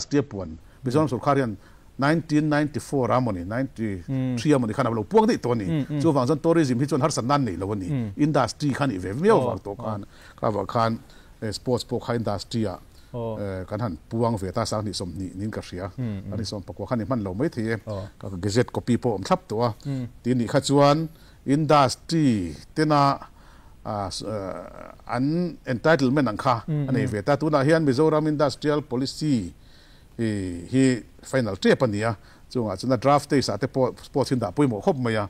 Industry puan Mizoram sorkar hian 1994 a mawni, 93 a mawni khan a lo puang daih tawh a ni. Chuvang chuan tourism hi chuan harsatna an nei lo a ni. Industry kha a nih ve viau vang tawh khan kha vang khan sports pawh kha industry ah kan han puang ve ta 2020 niin ka hria. 2019 khan i hman lo mai thei e. Ka gazette copy pawh a awm thlap tawh a. Tih nih kha chuan industry tena an entitlement ang kha a nei ve ta. Tunah hian Mizoram Industrial Policy hi final tep a ni a, chungah chuan a draft stage ah te pawh sports hi an dah pawimawh khawp mai a.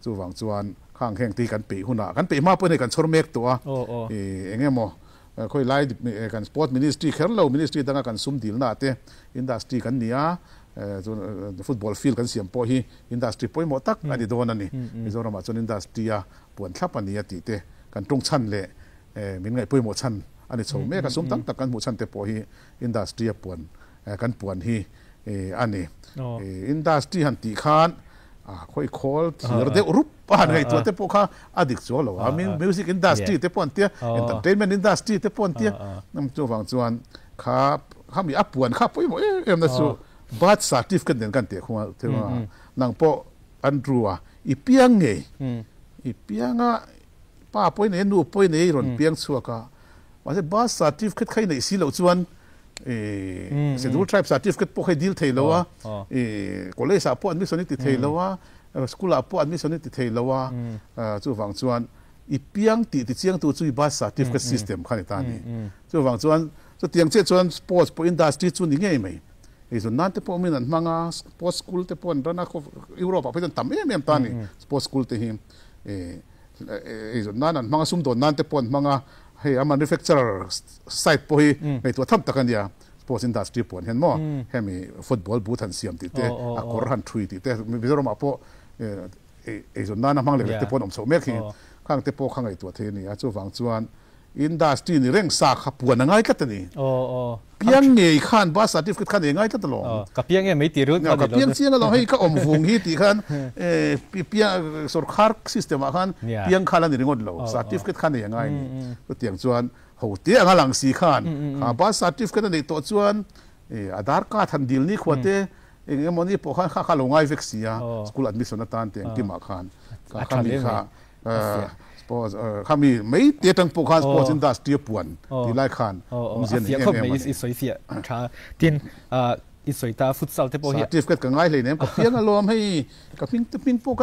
Chuvang chuan khang heng te hi kan peih hunah, kan peih hma pawhin hei kan chhawr mek tawh a, eng emaw khawi lai kan sport ministry kher lo, ministry danga kan sum dilna ah te industry kan ni a, chuan football field kan siam pawh hi Industry pawimawh tak a ni dawn a ni. Mizoramah chuan industry a puan thlap a ni a tih te kan tung chhan leh min ngaih pawimawh chhan a ni chho mek a. Sum tam tak kan hmuh chhan te pawh hi industry a puan kan puan hi a ni. Industry han tih khan khawi khawl thir deuh rup a han ngaihtuah te pawh kha a dik chuang lo a. Music industry te pawh an tia, entertainment industry te pawh an tia. Chuvang chuan kha khami a puan kha pawimawh em em na chu Birth certificate nen kan teh khung a thil a nang pawh Andrew a i piang ngei i piang a pa pawh i nei a nu pawh i nei a i rawn piang chhuak a mahse birth certificate kha i neih si loh chuan i schedule tribe certificate pawh kha i dil thei lo a i college ah pawh admission i ti thei lo a school ah pawh admission i ti thei lo a chuvang chuan i piang tih ti chiangtu chu i birth certificate system kha ni ta a ni chuvang chuan Chutiang chiah chuan sports pawh industry chu ni ngei mai. Hei zun nan te pawh min an hmang a, sports school te pawh an run a, Europe ah phei chuan tam em em ta a ni sports school te hi. Hei zun nan an hmang a, sumdawn nan te pawh an hmang a, hei a manufacturer side pawh hi ngaihtuah tham tak a nia. Sports industry pawh an hian maw hemi football boot han siam tih te, a kawr han thui tih te, Mizoram ah pawh ei zun nan a hmang lek lek te pawh an awm chhoh mek hi. Khang te pawh kha ngaihtuah thei a ni a, chuvang chuan Industry ni reng sa kha puan a ngai tlat a ni. Piang ngei khan birth certificate khan ei ngai tlat alawm. Ka piang em mai tih rut kha ni lo. Ka piang chiang alawm hei ka awm vung hi tih khan piang sorkar system ah khan piang kha la ni ringawt lo certificate khan ei a ngai a ni. Chutiang chuan ho te anga lang si khan kha birth certificate a neih tawh chuan Aadhaar card han dil ni khua te eng emaw ni pawh khan kha kha lo ngai vek si a school admission atan te engkim ah khan kha mi kha Sports khami mai te atang pawh khan sports industry a puan tih lai khan awmzia nei em em a ni. I sawi fiah tha tin i sawi ta futsal te pawh hi certificate ka ngai hleinem ka piang alawm hei ka hming te hming pawh ka.